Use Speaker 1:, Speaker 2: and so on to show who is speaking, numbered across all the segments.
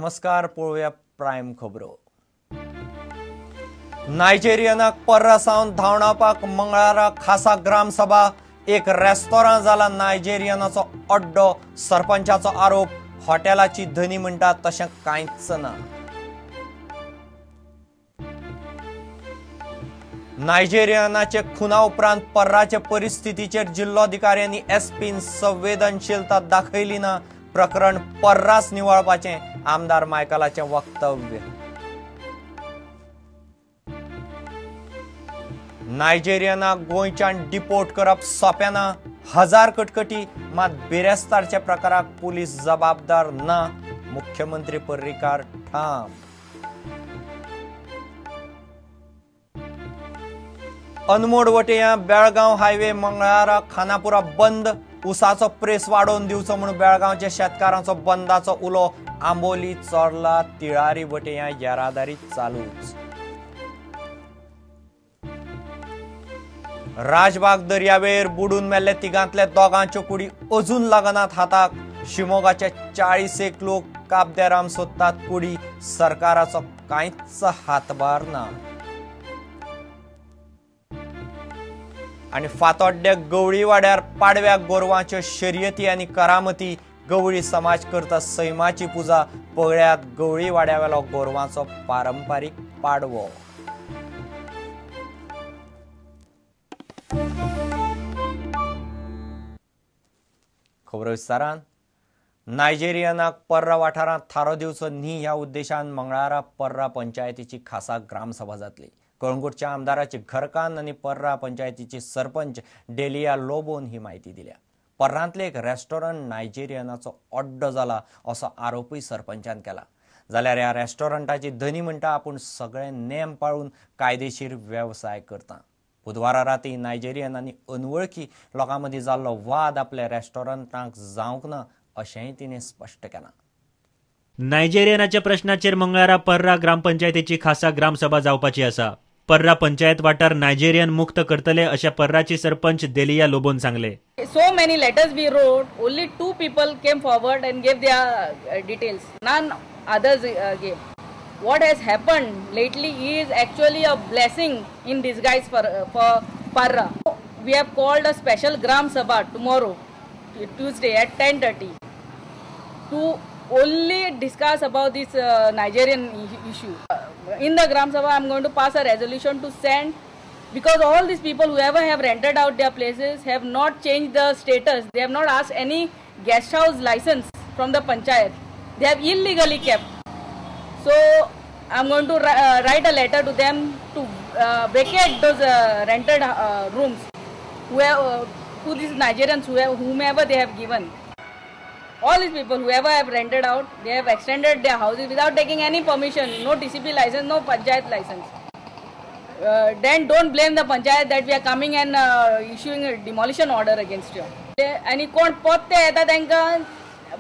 Speaker 1: नमस्कार, पळोवया प्रायम खबरो। नायजेरियनाक पर्रा सावन धांवडावपाक मंगळारा खासा ग्रामसभा। एक रेस्टॉरंट जाला नायजेरियनाचो अड्डो, सरपंचाचो आरोप। हॉटेलाची धनी म्हणटा तशें कांयच ना। नायजेरियनाचे खुना उपरांत पर्राचे परिस्थितीचेर जिल्लोधिकाऱ्यांनी एसपीन संवेदनशीलता दाखयली ना। प्रकरण पर्रास निवळपाचें आमदार मायकलाचें वक्तव्य। नायजेरियनाक गोंयच्यान डिपोर्ट करप सोंपें ना, हजार कटकटी, मात बिरेस्तारच्या प्रकाराक पुलीस जबाबदार ना, मुख्यमंत्री पर्रीकार ठाम। अनमोड वटेया बेळगांव हायवे मंगळारा खानापुरा बंद। उसाचो प्रेस वाडोवन दिवचो म्हूण बेळगांवच्या शेतकारांचो बंदाचो उलो। आंबोली चोर्ला तिळारी वटेया येरादारी चालूच। राजबाग दर्यावेळेर बुडून मेल्ले तिगांतले दोगांच्यो कुडी अजून लागनात हाताक। शिमोगाचे 40 लोक काबदेराम सोदतात कुडी, सरकाराचो कांयच हातभार ना। आनी फातोड्ड्या गवळीवाड्यार पाडव्या गोरवांच्यो शर्यती आनी करामती। गवळी समाज करता सैमाची पुजा। पळयात गवळीवाड्यावेलो गोरवांचो पारंपारीक पाडवो। खबरो विस्तारान। नायजेरियनाक पर्रा वाठारांत थारो दिवचो न्ही ह्या उद्देशान मंगळारा पर्रा पंचायतीची खासा ग्रामसभा जातली। कळंगूटच्या आमदाराची घरकान्न आनी पर्रा पंचायतीची सरपंच डेलिया लोबोन ही म्हायती दिल्या। पर्रांतले एक रेस्टॉरंट नायजेरियनाचो अड्डो जाला असो आरोपूय सरपंचान केला। जाल्यार ह्या रेस्टॉरंटाची धनी म्हणटा आपूण सगळे नेम पाळून कायदेशीर वेवसाय करता। बुधवारा राती नायजेरियनांनी अनवळखी लोकां मदीं जाल्लो वाद आपल्या रेस्टॉरंटाक जावंक ना अशेंय तिणें स्पश्ट केलां।
Speaker 2: नायजेरियनाच्या प्रश्नाचेर मंगळारा पर्रा ग्रामपंचायतीची खासा ग्रामसभा जावपाची आसा। पर्रा पंचायत वाठार नायजेरियन मुक्त करतले अशें पर्राची सरपंच डेलिया लोबोन सांगले।
Speaker 3: So many letters we wrote, only 2 people came forward and gave their details, none others gave. What has happened lately is actually a blessing in disguise for Parra. We have called a special Gram Sabha tomorrow, Tuesday at 10:30 to only discuss about this Nigerian issue. In the Gram Sabha, I am going to pass a resolution to send, because all these people whoever have rented out their places have not changed the status. They have not asked any guest house license from the panchayat. They have illegally kept. So I am going to write a letter to them to vacate those rented rooms who these Nigerians, whomever they have given. All these people, whoever have rented out, they have extended their houses without taking any permission, no TCP license, no panchayat license. Then don't blame the panchayat that we are coming and issuing a demolition order against you. And kon potte yeta tenka,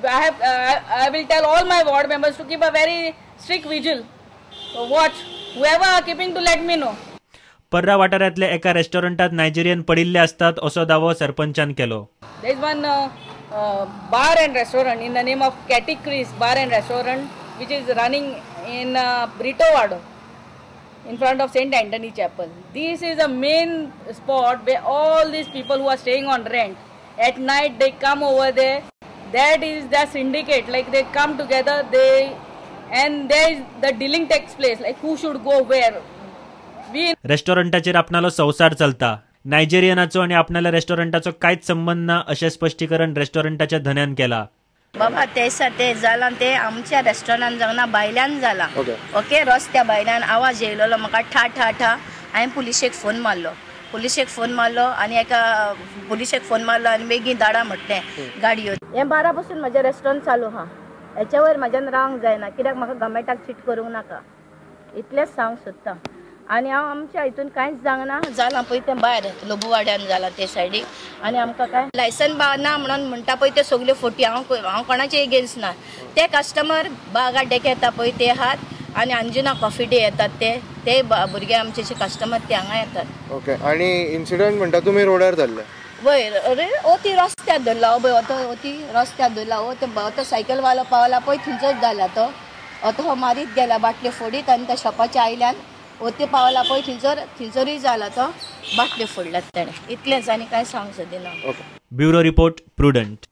Speaker 3: I will tell all my ward members to keep a very strict vigil. So watch, whoever are keeping to let me know.
Speaker 2: पर्रा वाठारांतल्या एका रेस्टॉरंटात Nigerian पडिल्ले आसतात असो दावो सरपंचान केलो।
Speaker 3: There is one bar and restaurant in the name of Katy Chris Bar and Restaurant, which is running in Brito Wado, in front of St. Anthony Chapel. This is a main spot where all these people who are staying on rent, at night they come over there. That is the syndicate, like they come together, they and there is the dealing takes place, like who should go where.
Speaker 2: रेस्टॉरंटाचेर आपणालो संवसार चलता, नायजेरियनाचो आनी आपणाल्या रेस्टॉरंटाचो कांयच संबंद ना अशें स्पश्टीकरण रेस्टॉरंटाच्या धन्यान केला।
Speaker 4: बाबा ते ते जालां ते आमच्या रेस्टॉरंटान जावना भायल्यान जालां। ओके, रस्त्या भायल्यान आवाज येयलेलो म्हाका ठा ठा ठा। हांवें पुलिशेक फोन मारलो, पुलिशेक फोन मारलो आनी एका पुलिशेक फोन मारलो आनी बेगीन धाडा म्हटलें गाडयो। हें 12 पासून म्हजें रेस्टॉरंट चालू आहा, हेच्या वयर म्हाज्यान रावंक जायना कित्याक म्हाका गव्हर्मेंटाक चीट करूंक नाका, इतलेंच सांगूंक सोदता। आनी हांव आमच्या हितून कांयच जावना जालां पळय तें भायर लोबोवाड्यान जालां ते सायडीक, आनी आमकां कांय लायसन ना म्हणून म्हणटा पळय ते सगल्यो फोटी। हांव हांव कोणाचे एगेन्स्ट ना, ते कस्टमर बागाड्डेक येता पळय ते आहात आनी अंजुना कॉफी डे येतात ते ते भुरगे आमचे जे कस्टमर ते हांगा येतात।
Speaker 5: ओके, आनी इन्सिडंट म्हणटा तुमी रोडार जाल्ले?
Speaker 4: वयर अरे ओ ती रस्त्यार धरला, ओ पळय तो ती रस्त्यार धरला, ओ तो सायकल वालो पावला पळय थंयच जाला तो, तो मारीत गेला बाटल्यो फोडीत आनी त्या शॉपाच्या आयल्यान वते पावला पळय थंयसरूय जाला तो बाटल्यो फोडल्यात तेणें. इतलेंच आनी कांय सांगूंक सोदिना.
Speaker 2: Bureau report, Prudent.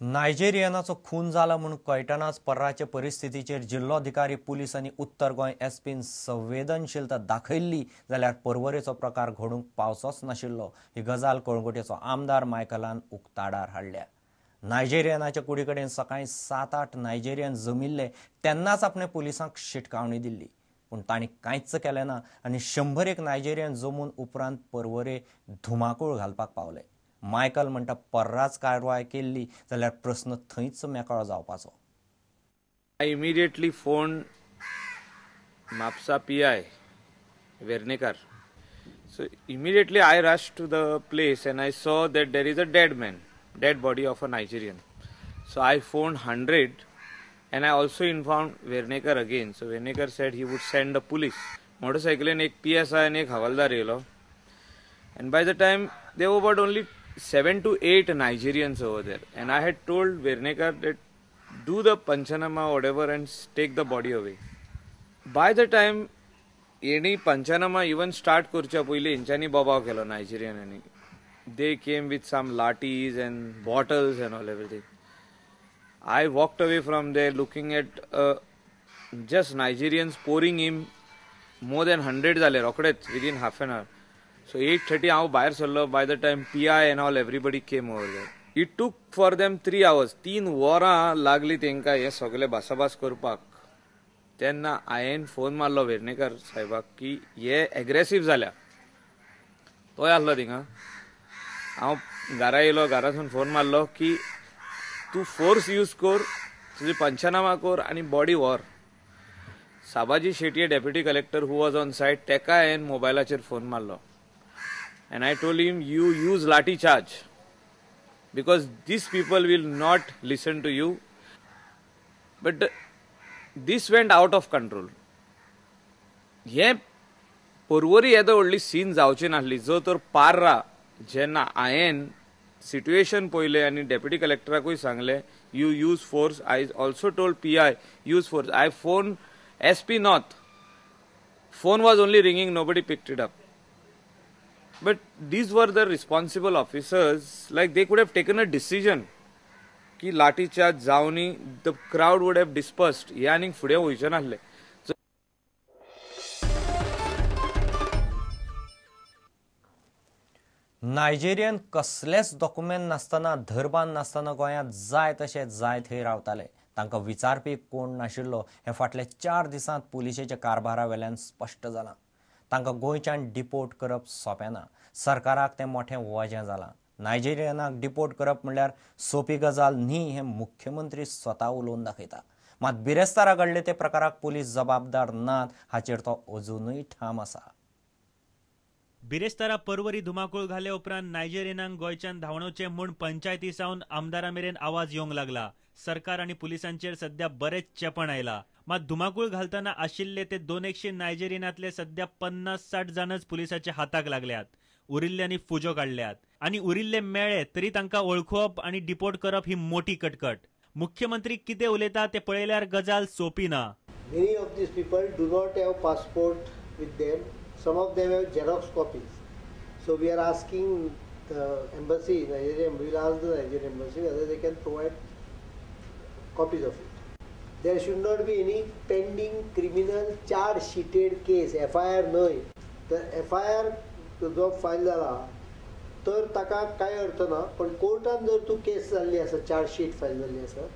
Speaker 1: नायजेरियनाचो खून जाला म्हूण कळटनाच पर्राचे परिस्थितीचेर जिल्लोधिकारी, पुलीस आनी उत्तर गोंय एसपीन संवेदनशीलता दाखयल्ली जाल्यार पर्वरेचो प्रकार घडूंक पावचोच नाशिल्लो. ही गजाल कळंगुटेचो आमदार मायकलान उक्ताडार हाडल्या. नायजेरियनाच्या कुडी कडेन सकाळीं 7-8 नायजेरियन जमिल्ले तेन्नाच आपणे पुलिसांक शिटकावणी दिल्ली, पूण तांणी कांयच केलें ना आनी 100 नायजेरियन जमून उपरांत पर्वरे धुमाकूळ घालपाक पावले. मायकल म्हणटा पर्राच कारवाय केल्ली जाल्यार प्रस्न थंयच मेकळो जावपाचो.
Speaker 6: I immediately phone Mapusa PI Vernekar. So immediately I rush to the place and I saw that there is a dead man, dead body of a Nigerian. So I phoned 100 and I also informed Vernekar again. So Vernekar said he would send the police. मोटरसायकलीन एक PSI आनी एक हवालदार येयलो. And by the time there were about only 7 to 8 Nigerians over there, and I had told Vernekar that do the panchanama whatever and take the body away. By the time any panchanama even start करच्या पयलीं हेंच्यांनी बोबाव केलो नायजेरियनांनी. They came with some lathis and bottles and all everything. I walked away from there looking at just Nigerians pouring him more than 100 जाले रोखडेच within half an hour. So 8:30 हांव भायर सरलो. By the time PI and all everybody came over there. It took for them 3 hours. 3 वरां लागली तेंकां हें सगळें भासाभास करपाक. तेन्ना हांवें फोन मारलो वेर्णेकर साहेबाक की हे एग्रेसीव जाल्या. तोय आसलो थिंगा. हांव घरा येयलो, घरासून फोन मारलो की तूं फोर्स यूज कर, तुजी पंचनामा कर आनी बॉडी व्हर. Sabaji Shetye deputy collector who was on site तेका हांवें मोबायलाचेर फोन मारलो. And I told him, you use lathi charge because these people will not listen to you. But this went out of control. हे पर्वरी येदो व्हडली scene जावची नासली. जो तर पार्रा जेन्ना हांवें सिट्युएशन पळयलें आनी डेप्युटी कलेक्टराकूय सांगलें you use force. I also told PI use force. I phone SP north. Phone was only ringing, nobody picked it up. But these were the responsible officers, like they could have taken a decision की lathi charge जावनी the crowd would have dispersed. हे आनीक फुडें वयचें नासलें.
Speaker 1: Nigerian कसलेच document नासतना, धरबान नासतना गोंयांत जाय तशें जाय थंय रावताले. तांकां विचारपी कोण नाशिल्लो हें फाटल्या 4 दिसांत पुलिशेच्या कारभारा वेल्यान स्पश्ट जालां. तांकां गोंयच्यान डिपोर्ट करप सोंपें ना. सरकाराक तें मोठें वजें जालां. नायजेरियनाक डिपोर्ट करप म्हणल्यार सोंपी गजाल न्ही हें मुख्यमंत्री स्वता उलोवन दाखयता. मात बिरेस्तारा घडले ते प्रकाराक पुलीस जबाबदार नात हाचेर तो अजुनूय ठाम आसा.
Speaker 2: बिरेस्तारा पर्वरी धुमाकूळ घाले उपरांत नायजेरियनांक गोंयच्यान धांवणोवचें म्हूण पंचायती सावन आमदारा मेरेन आवाज येवंक लागला. सरकार आनी पुलिसांचेर सध्या बरेंच चेपण आयला. मात धुमाकूळ घालतना आशिल्ले ते 200 नायजेरियनांतले सध्या 50-60 जाणच पुलिसाच्या हाताक लागल्यात. उरिल्ल्यांनी फुजो काडल्यात आनी उरिल्ले मेळ्ळे तरी तांकां वळखुवप आनी डिपोर्ट करप ही मोठी कटकट. मुख्यमंत्री कितें उलयता ते पळयल्यार गजाल सोंपी ना.
Speaker 7: Many of these people do not have passport with them. Some of them have Xerox copies. So we are asking the embassy, Nigerian, we will ask the Nigerian embassy whether they can provide copies of it. There should not be any pending criminal charge sheeted case, FIR न्हय. तर FIR जो file जाला तर ताका कांय अर्थ ना, पण कोर्टान जर तूं केस जाल्ली आसा, चार्ज शीट फायल जाल्ली आसा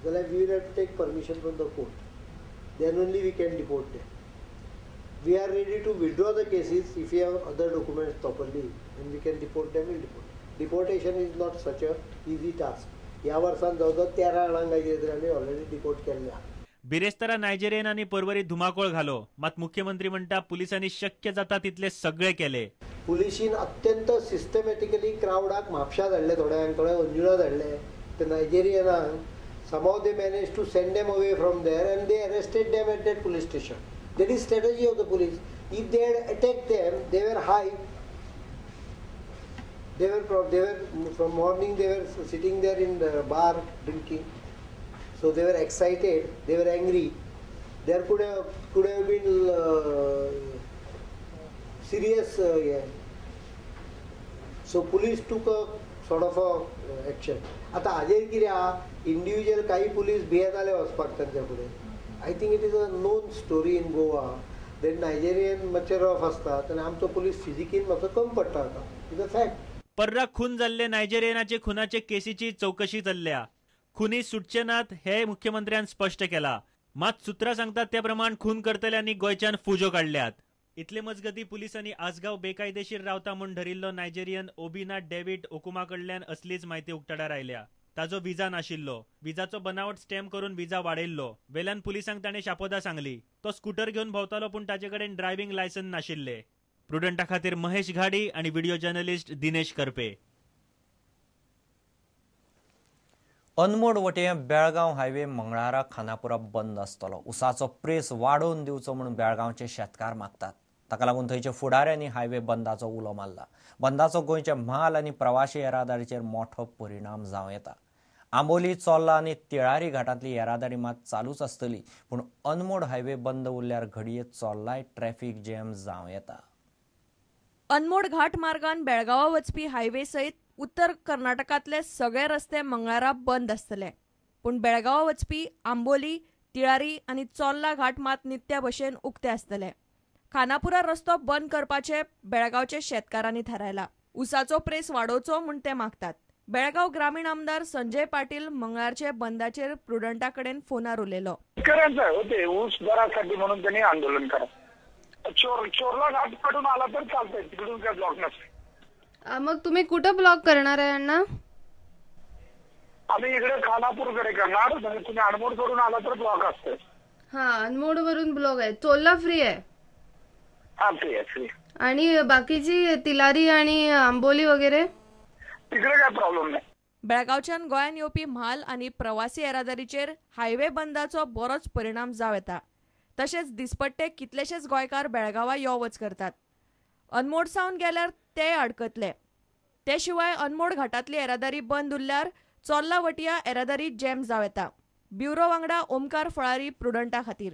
Speaker 7: जाल्यार we will have to take permission from the court, then only we can deport them. We are ready to withdraw the cases if you have other documents properly and we can deport them, will deport. Deportation is not such a easy task. ह्या वर्सान जवळ जवळ 13 जाणांक कितें तरी आमी already deport केल्ले आहा.
Speaker 2: बिरेस्तारा नायजेरियनांनी पर्वरी धुमाकूळ घालो. मात मुख्यमंत्री म्हणटा पुलिसांनी शक्य जाता तितले सगळे केले.
Speaker 7: पुलिशीन अत्यंत सिस्टमॅटिकली क्रावडाक म्हापशा धाडले, थोड्यांक थोडे अंजुणा धाडले. ते नायजेरियनांक somehow they manage to send them away from there and they arrested them at that police station. That is strategy of the police. If they had attacked them, they were high. They were from morning they were sitting there in the bar drinking. So they were excited, they were angry. There could have been serious so police took a sort of a action. आतां हाजेर कितें आहा, individual काही police भियेताले वचपाक तांच्या फुडें. I think it is a known story in Goa that Nigerian मातशे rough आसतात आनी आमचो पुलीस फिजिकीन मातसो कम पडटा आतां. Is a fact.
Speaker 2: पर्रा खून जाल्ले नायजेरियनाचे खुनाचे केसीची चौकशी चल्ल्या. खुनी सुटचे नात हे मुख्यमंत्र्यान स्पश्ट केला. मात सूत्रां सांगतात त्या प्रमाण खून करतल्यांनी गोंयच्यान फुजो काडल्यात. इतले मजगती पुलिसांनी आसगांव बेकायदेशीर रावता म्हूण धरिल्लो नायजेरियन ओबिना डेव्हिड ओकुमा कडल्यान असलीच म्हायती उक्ताडार आयल्या. ताजो विजा नाशिल्लो, विजाचो बनावट स्टॅम्प करून विजा वाडयल्लो. वेल्यान पुलिसांक ताणें शापोदा सांगली. तो स्कूटर घेवन भोंवतालो पूण ताचे कडेन ड्रायव्हिंग लायसन्स नाशिल्लें. प्रुडंटा खातीर महेश घाडी आनी व्हिडिओ जर्नलिस्ट दिनेश करपे.
Speaker 1: अनमोड वटेन बेळगांव हायवे मंगळारा खानापुरा बंद आसतलो. उसाचो प्रेस वाडोवन दिवचो म्हूण बेळगांवचे शेतकार मागतात. ताका लागून थंयच्या फुडाऱ्यांनी हायवे बंदाचो उलो मारला. बंदाचो गोंयच्या म्हाल आनी प्रवाशी येरादारीचेर मोठो परिणाम जावं येता. आंबोली, चोर्ला आनी तिळारी घाटांतली येरादारी मात चालूच आसतली, पूण अनमोड हायवे बंद उरल्यार घडये चोर्लाय ट्रॅफिक जॅम जावं येता.
Speaker 8: अनमोड घाट मार्गान बेळगांवा वचपी हायवे सयत उत्तर कर्नाटकांतले सगळे रस्ते मंगळारा बंद आसतले, पूण बेळगांवा वचपी आंबोली, तिळारी आनी चोर्ला घाट मात नित्या भशेन उक्ते आसतले. खानापुरा रस्तो बंद करपाचे बेळगांवचे शेतकारांनी थारायला. उसाचो प्रेस वाडोवचो म्हूण ते मागतात. बेळगांव ग्रामीण आमदार संजय पाटील मंगळारचे बंदाचेर प्रुडंटा कडेन फोनार उलयलो.
Speaker 9: शेतकऱ्यांचं ऊस दरासाठी म्हणून त्यांनी आंदोलन करा. चोरला घाट कडून आला तर चालतंय, तिकडून काय ब्लॉक नसते.
Speaker 10: मग तुम्ही कुठं ब्लॉक करणार आहे अण्णा?
Speaker 9: आम्ही इकडे खानापूरकडे करणार. तुम्ही अनमोड कडून आला तर ब्लॉक असते.
Speaker 10: हा, अनमोड वरून ब्लॉक आहे. चोरला फ्री आहे?
Speaker 9: हा, फ्री आहे, फ्री.
Speaker 10: आणि बाकीची तिलारी आणि आंबोली वगैरे
Speaker 9: तिकडे काय प्रॉब्लेम नाही.
Speaker 8: बेळगांवच्यान गोंयांत येवपी म्हाल आनी प्रवासी येरादारीचेर हायवे बंदाचो बरोच परिणाम जावं येता. तशेंच दिसपट्टे कितलेशेच गोंयकार बेळगांवा यो वच करतात. अनमोड सावन गेल्यार ते अडकतले. ते शिवाय अनमोड घाटांतली येरादारी बंद उरल्यार चोर्ला वटया येरादारी जॅम जावं येता. ब्युरो वांगडा ओमकार फळारी, प्रुडंटा खातीर.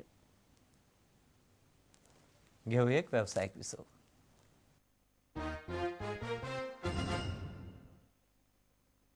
Speaker 1: घेवया एक वेवसायीक विसव.